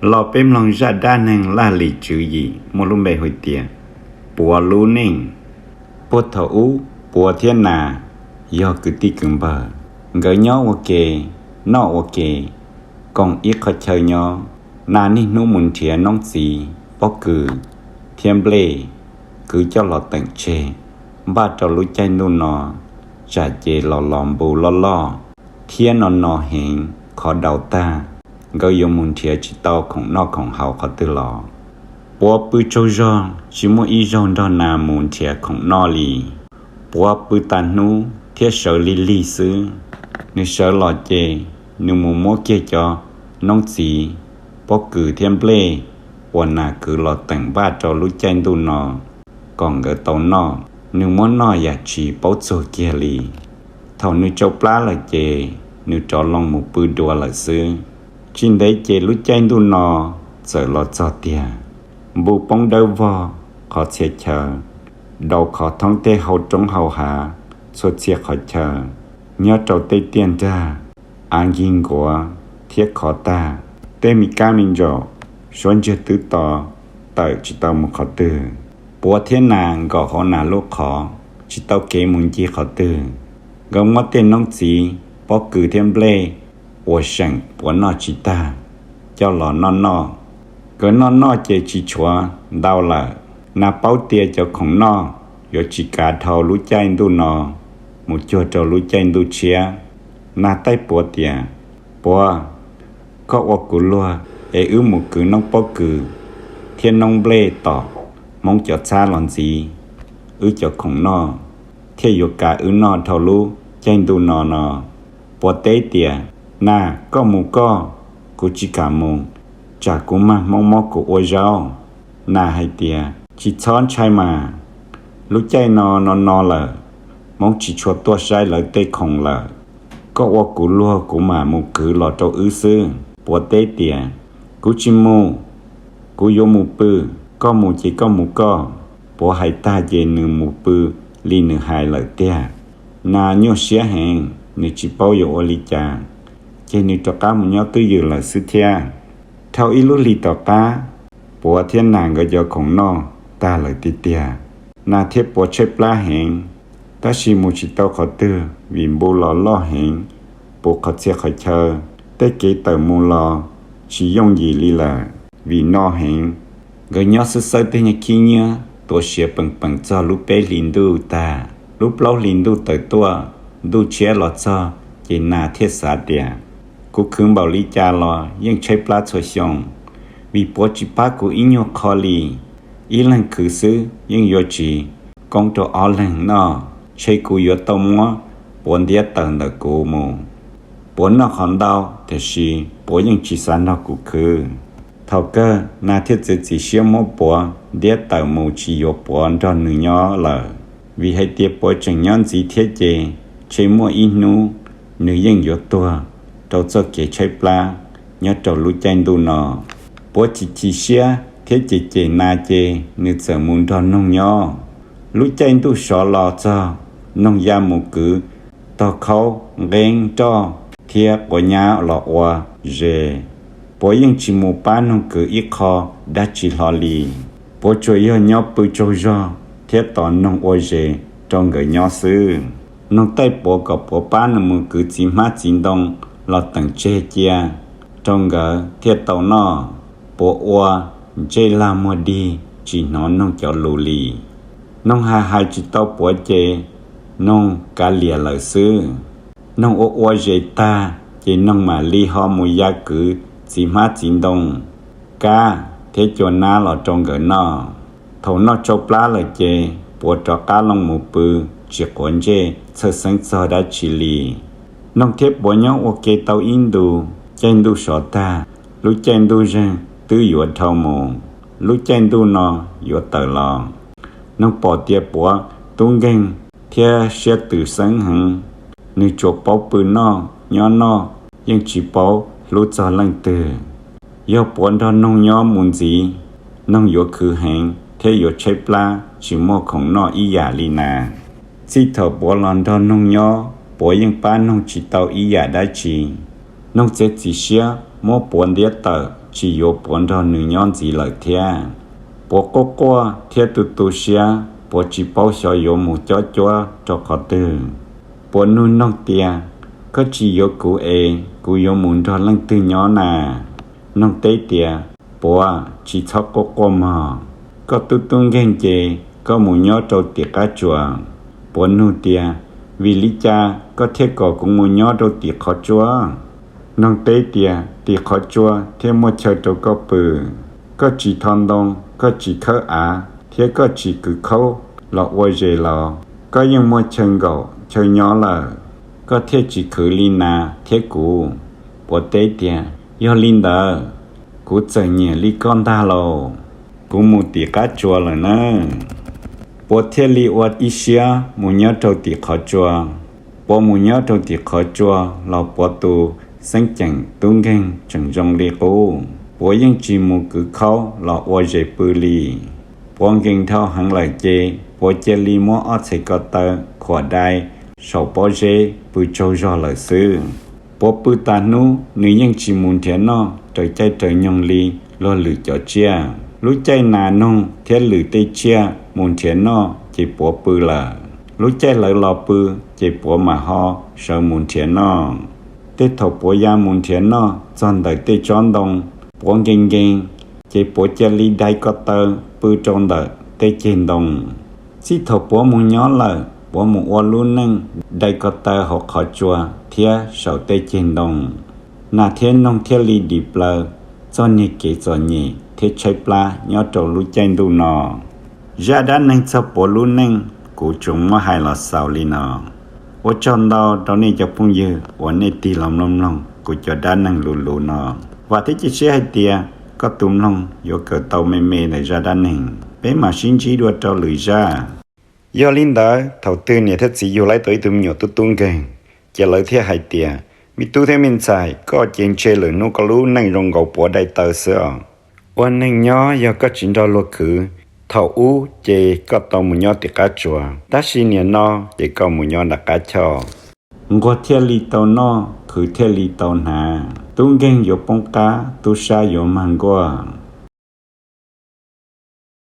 Los peb mloog zaj dab neeg Laj Lim tswv yim muaj lub npe hu tias Puav lub neej. Puag thaum ub Puav thiab Nas yog kwv tij kwv npawg, nkawd nyob ua ke, noj ua ke, koom ib qhov chaw nyob. Nas niaj hnub mus nrhiav noob txiv, pob kws thiab nplej kwv coj los teem tseg, npaj rau lub caij ntuj no tsam ces los los npu loj loj thiab no no heev, qhov daus tag, nkawd yuav mus nrhiav tsis tau khoom noj khoom haus qhov twg los. Puav pw tsaug zog tsis muaj ib zaug nrog Nas mus nrhiav khoom noj li. Puav pw tas hnub thiab sawv lig lig xwb. Nws sawv los ces nws mus muab kiag cov noob txiv, pob kws thiab nplej uas Nas kwv los teem npaj rau lub caij ntuj no kom nkawd tau noj. Nws muab noj yam tsis paub txuag kiag li. Thaum nws tsau plab lawm ces nws rov loo mus pw dua lawm xwb. Tsis ntev ces lub caij ntuj no txawm los txog tiag. Npu poob dawb vog qhov txhia chaw, daus khov thoob tej hau roob hau hav txhua txhia qhov chaw, nyob rau tej tiaj nrag, av nkig nkuav thiab khov tag. Tej me kab me ntsaum, suab ntsiag twb to, tawm tsis tau mus qhov twg. Puav thiab Nas nkaum hauv Nas lub qhov, tsis tau kev mus ncig qhov twg. Nkawd muab tej noob txiv, pob kws thiab nplej uas seem Puav noj tsis tag coj los noj noj. Nkawd noj noj ces tsis tshuav ntau lawm. Nas paub tias cov khoom noj yuav tsis kav dhau lub caij ntuj no mus cuag rau lub caij ntuj tshiab. Nas taij Puav tias, Puav, koj ua kuv luag es wb mus kwv noob pob kws thiab noob nplej tom Hmoob cov txhab los ntxiv wb cov khoom noj, thiaj yuav kav wb noj dhau lub caij ntuj no no. Puav teb tias, Nas, koj mus koj, kuv tsis kam mus, tsam kuv mag Hmoob mob kuv ua zaub. Nas hais tias, Tsis txhob ntshai mas, lub caij no no no lawm, Hmoob tsis tshua tuaj saib lawv tej khoom lawm. Koj ua kuv luag kuv mam mus kwv los rau wb xwb. Puav teb tias, Kuv tsis mus, kuv yuav mus pw, koj mus ces koj mus koj. Puav hais tag ces nws mus pw li nws hais lawm tiag. Nas nyuaj siab heev, nws tsis paub yuav ua li cas, ces nws rov qab mus nyob twj ywm lawm xwb thiab. Dhau ib lub hlis tom qab, Puav thiab Nas nkawd cov khoom noj tag lawm tiag tiag. Nas thiab Puav tshaib plab heev, tab sis mus tsis tau qhov twg vim npu los loj heev, puv qhov txhia qhov chaw, tej kev tawm mus los tsis yooj yim li lawm vim no heev. Nkawd nyob xwb xawb tej nyuag khib nyiab tuav siav peem peem txog lub peb hlis ntuj tag. Lub plaub hlis ntuj tawm tuaj, ntuj tshiab los txog, ces Nas thiaj xav tias, Kuv khwv npaum li cas los yeej tshaib plab txhua xyoo, vim Puav tsis pab kuv ib nyuag qho li. Ib leeg khwv xwb yeej yuav tsis koob rau ob leeg noj, ntshe kuv yuav tau muab Puav ntiab tawm ntawm kuv mus. Puav noj qhov ntau, tiam sis Puav yeej tsis xav nrog kuv khwv. Thaum kawg Nas thiaj txiav txim siab muab Puav ntiab tawm mus tsis yuav Puav nrog nws nyob lawm, vim hais tias Puav tseem nyob ntxiv thiab ces ntshe muaj ib hnub nws yeej yuav tuag rau txoj kev tshaib plab nyob rau lub caij ntuj no. Puav chim chim siab thiab cem cem Nas ces nws txawm mus nrog Noog nyob. Lub caij ntuj sov los txog, Noog ya mus kwv tog khaub nqeeb nroj thiab quav nyab los ua zes. Puav yeej tsis mus pab Noog kwv ib qho dab tsi hlo li. Puav tsuas yog nyob pw tsaug zog thiab tos Noog ua zes rau nkawd nyob xwb. Noog taij Puav kom Puav pab nws mus kwv txiv hmab txiv ntoo los teem tseg cia rau nkawd thiaj tau noj. Puav ua ntsej lag muag dig tsis hnov Noog cov lus li. Noog hais hais tsis tau Puav ces Noog kav liam lawm xwb. Noog ua ua zes tag ces Noog mam li ho mus ya kwv txiv hmab txiv ntoo, kab thiab cua nab los rau nkawd noj. Thaum noj tsau plab lawm ces Puav rov qab loo mus pw, tsis quav ntsej txhawj xeeb txog dab tsi li. Noog thiab Puav nyob ua ke tau ib ntus, caij ntuj sov tag, lub caij ntuj zeeg twb yuav dhau mus, lub caij ntuj no yuav tawm los. Noog pom tias Puav tub nkeeg thiab siab twm xeeb heev, nws tsuas paub pw noj nyob noj, yeej tsis paub hlub txog leej twg. Yog Puav nrog Noog nyob mus ntxiv, Noog yuav khwv heev thiab yuav tshaib plab tsis muaj khoom noj ib yam li Nas. Txij thaum Puav los nrog Noog nyob, Puav yeej pab Noog tsis tau ib yam dab tsi. Noog txiav txim siab muab Puav ntiab tawm tsis yuav Puav nrog nws nyob ntxiv lawm thiab. Puav quaj quaj thiab tu tu siab, Puav tsis paub xyov yuav mus cob cuab rau qhov twg. Puav nug noog tias, Koj tsis yuav kuv es kuv yuav mus nrog leej twg nyob na? Noog teb tias, Puav, tsis txhob quaj quaj mog. Koj tub tub nkeeg ces koj mus nyob rau tim qab tsuas. Puav nug tias, Vim li cas koj thiaj kom kuv mus nyob rau tim qhov tsua? Noog teb tias, Tim qhov tsua thiaj muaj chaw rau koj pw. Koj tsis tho ntoo, koj tsis khawb av, thiab koj tsis kwv khaub los ua zes los, koj yeej muaj chaw nkaum chaw nyob lawm. Koj thiaj tsis khwv li nas thiab kuv. Puav teb tias, Yog li ntawd, kuv txawm nyiam li koj ntag lauj. Kuv mus tim qab tsua lawm nawb. Puav thiaj li ua ib siab mus nyob rau tim qhov tsua. Puav mus nyob rau tim qhov tsua los Puav tus xeeb ceem tub nkeeg tseem zoo li qub. Puav yeej tsis mus kwv khaub los ua zes pw li. Puav nkees dhau heev lawm ces Puav cia li muab ob txhais ko taw khuam dai saum pob zeb pw tsaug zog lawm xwb. Puav pw tas hnub nws yeej tsis mus nrhiav noj raws caij raws nyoog li luag lwm cov tsiaj. Lub caij nas noog thiab lwm tej tsiaj mus nrhiav noj ces Puav pw lawm. Lub caij lawv los pw ces Puav mam ho sawv mus nrhiav noj. Tej thaum Puav ya mus nrhiav noj txog ntawm tej tsob ntoo, Puav nkees nkees, ces Puav cia li dai ko taw pw rau ntawm tej ceg ntoo. Txij thaum Puav mus nyob lawm, Puav mus ua lub neej dai ko taw hauv qhov tsua thiab saum tej ceg ntoo. Nas thiab noog thiaj li dim plaws txoj niag kev txom nyem thiab tshaib plab nyob rau lub caij ntuj no. Zaj dab neeg txog Puav lub neej kuv tsuas muab hais los xaus li no. Ua tsaug ntau rau nej cov phooj ywg uas nej tig los mloog mloog kuv cov dab neeg luv luv no. Vam thiab cia siab hais tias koj tus mloog yuav kawm tau me me ntawm zaj dab neeg. Peb mam sib ntsib dua rau lwm zaj. Yog li ntawd, thaum twg niam thiab txiv yug laib tau ib tug me nyuam tub tub nkeeg, ces lawv thiaj hais tias, Me tub thiab me ntxhais, koj ces ntshe lwm hnub koj lub neej zoo nkaus Puav dai taw xwb os. Ua neeg nyob yog koj tsis nrog luag khwv, thaum ub ces koj tau mus nyob tim qab tsuas, tab sis niam no ces koj mus nyob nram qab choj. Nquag thiaj li tau noj, khwv thiaj li tau hnav, tub nkeeg yuav poob qab, tub sab yuav mag nkuaj.